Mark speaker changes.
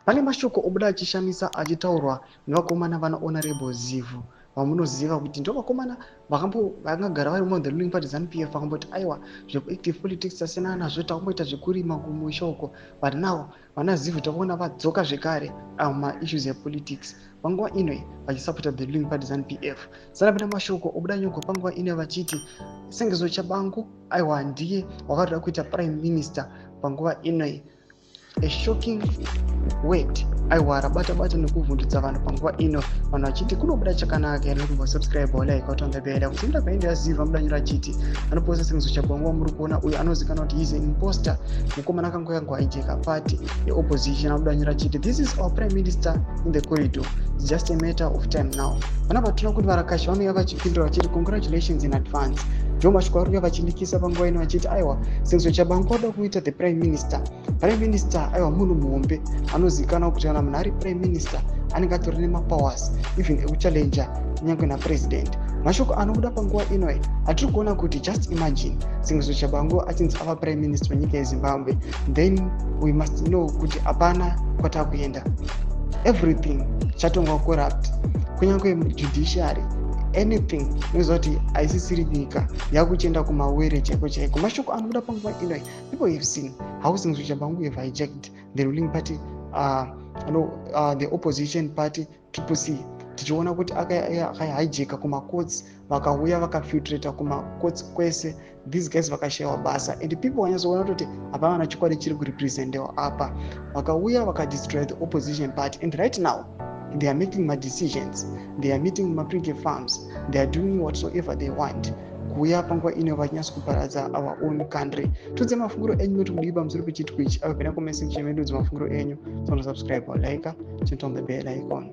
Speaker 1: Pane mashoko obuda achishamisa achitaurwa nevakomana vana Honorable Zivhu, vamunoziva kuti ndo vakomana vakangagara vari mu the ruling party ZANU PF, vakamboti aiwa, zveactive politics tasiyana nazvo, takumboita zvekurima kumusha uko. But now vana Zivhu tavaona vadzoka zvekare maissues epolitics panguva inoi, vachisapota the ruling party ZANU PF. Sanapinda mashoko obuda nyogwa panguva ino vachiti Sengezo Tshabangu aiwa ndiye wakatoda kuita prime minister panguva inoi. A shocking word aiwa rabata bata nekuvhundutsa vanhu panguva ino, vanhu vachiti kunobuda chakanaka here? Nekubva subscribe, like, turn on the bell kuti muda paende aziva mudanyura achiti anoposta. Sengezo Tshabangu wamuri kuona uyo anozikanwa kuti is an imposter, mukomana akangoyango hijacka party yeopposition. Amudanyura achiti, "This is our prime minister in the corridor. It's just a matter of time now." Vanabva toona kuti varakashi vanouya vachipindura vachiti, "Congratulations in advance." Ndo mashoko ari kuuya vachilikisa panguva ino vachiti aiwa, Sengezo Tshabangu wada kuita the prime minister. Prime minister aiwa munhu muhombe anozivikanwa kuti kana munhu ari prime minister anenge atori nemapowers even ekuchallenja kunyange napresident. Mashoko anobuda panguva inoi atiri kuona kuti just imagine Sengezo Tshabangu achinzi ava prime minister wenyika yeZimbabwe, then we must know kuti hapana kwatakuenda. Everything chatongwa corrupt, kunyange judiciary, anything. Inoziva kuti haisisiri nyika, yakuchienda kumawere chaiko chaiko. Mashoko anobuda panguva inoi, people have seen how Sengezo Tshabangu have hijacked the ruling party, no, the opposition party Triple C, tichiona kuti akahijacka kumacourts, vakauya vakafiltrata kumacourts kwese. These guys vakashayiwa basa and people vanyatsoona kutoti hapana chokwadi chiri kurepresentewa apa. Vakauya vakadestroy the opposition party and right now they are making madecisions, they are meeting maPrincap Farms, they are doing whatsoever they want, kuuya panguva ino vachinyatso kuparadza our own country. Tudze mafungiro enyu kuti kudii pamusoro pechitiko ichi. Ava pena comment section medu, mafungiro enyu. Sonosubscribe, like, turn on the bell icon.